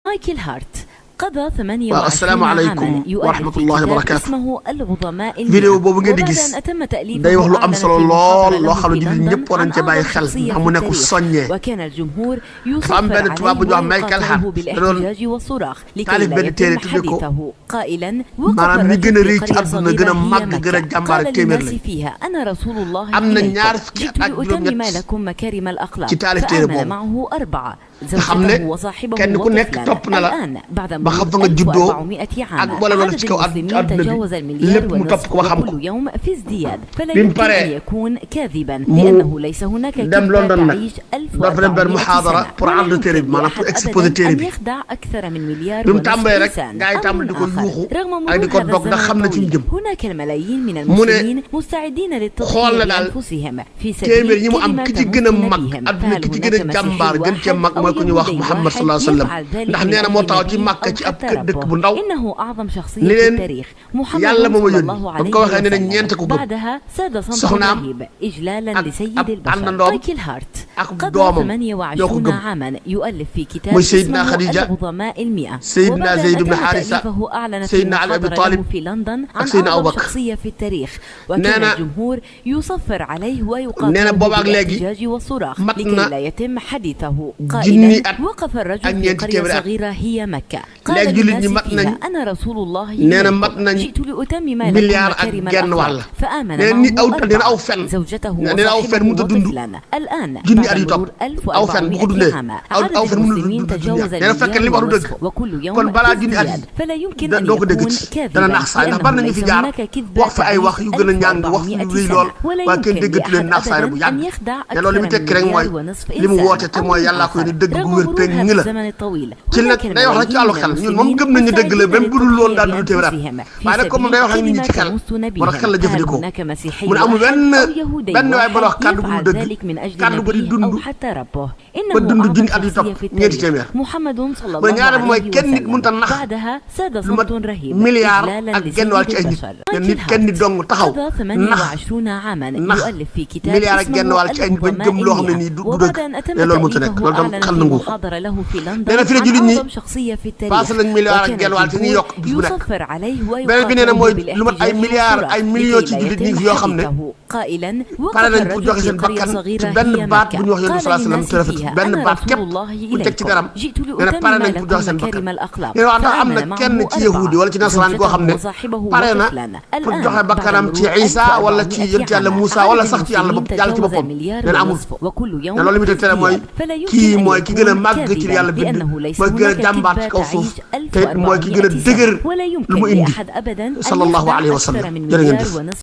مايكل هارت قضى 28 عاما يؤلف في كتاب اسمه العظماء vidéo boobu ngeen di gis day wax lu am solo lool loo xam ne jullit ñëpp war nañ ca bàyyi xel ndax mu nekk soññee dafa am benn tubaab bu ñu wax Michael Hart da doon taalif benn téere tudde ko maanaam ñi gën a rëy ci àdduna gën a màgg gën a jàmbaar ak téeméer lañ am na ñaar fukki at ak juróom-ñett ci taalif téere boobu nga xam ne kenn ku nekk topp na la ba xam fa nga juddoo ak wala loolu ci kaw àdduna bi lépp mu topp ko ba xam ko bi mu paree mu dem London nag dafa dem benn muhaadara pour ànd téere bi maanaam pour exposer téere bi bi mu tàmbalee rek gaa yi tàmbali di ko yuuxu ak di ko dog ndax xam na fi mu jëm mu ne xool na daal téeméer ñi mu am ki ci gën a mag àdduna ki ci gën a jàmbaar gën cee mag mooy ku ñu wax Muhammad sallallahu alayhi wa sallam ndax nee na moo taxaw ci Makka ci ab dëkk bu ndaw ni leen yàlla moo ma yónni ba mu ko waxee ne nañ ñeent ko gëm soxnaam ak ab àndandoom ak doomam ñoo ko gëm muy Seydina Khadija Seydina Zeyd ibn Haarisa Seydina Ali Abi Talib ak Seydina Abubakar nee na boobaak léegi mat na junni at ak ñeenti téeméeri at léegi jullit ñi mat nañ nee na mat nañ milliard ak genn wàll nee na aw fen nee na aw fen mënut a dund junni at yu topp aw fen bu ko dundee aw fen mënut a dund junni at nee na fekk li wax du dëgg kon balaa junni at yi doo ko dégg ci dana naax saay ndax bari nañu fi jaar wax fa ay wax yu gën a ñàng wax yu rëy lool waaye kenn déggatu leen naax saay bu yàgg te loolu li mu tekki rek mooy li mu woote te mooy yàllaa koy ni dëgg gu wér péng ngi la ci nag day wax rek ci àllu xel ñun moom gëm nañu dëgg la même bu dul loolu daal du téeméer at waaye nag comme moom day wax ak nit ñi ci xel moo tax xel la jëfandikoo mu ne amul benn waay ba la wax kàddu bu dul dëgg kàddu ba di dund ba dund junni at yu topp ñeenti téeméer mu ne ñaareel mooy kenn nit mënut a nax lu mat milliard ak genn wàll ci ay nit kenn nit dong taxaw nax milliard ak genn wàll ci ay nit bañ gëm loo xam ne nii du dëgg mais loolu mënut a nekk loolu tam xel nangu ko nee na fi ne jullit ñi paase nañ milliard ak genn wàll te ñuy yokk bis bu nekk beneen bi nee na mooy lu mat ay milliards ay millions ci jullit ñi yoo xam ne pare nañ pour joxe seen bakkan ci benn baat bu ñu wax yonent bi sallallahu alayhi wasallam te rafet benn baat képp bu teg ci daram nee na pare nañ pour joxe seen bakkan nee na wax ndax am na kenn ci yahudi wala ci nasaraan goo xam ne pare na pour joxe bakkanam ci Isa wala ci yonent yàlla Moussa wala sax ci yàlla ci boppam nee na amul ne loolu li mu teg tere mooy kii mooy ki gën a màgg ci yàlla bind mooy ki gën a jàmbaar ci kaw suuf te it mooy ki gën a dëgër lu mu indi sallallahu alayhi wa sallam jërë ngeen jëf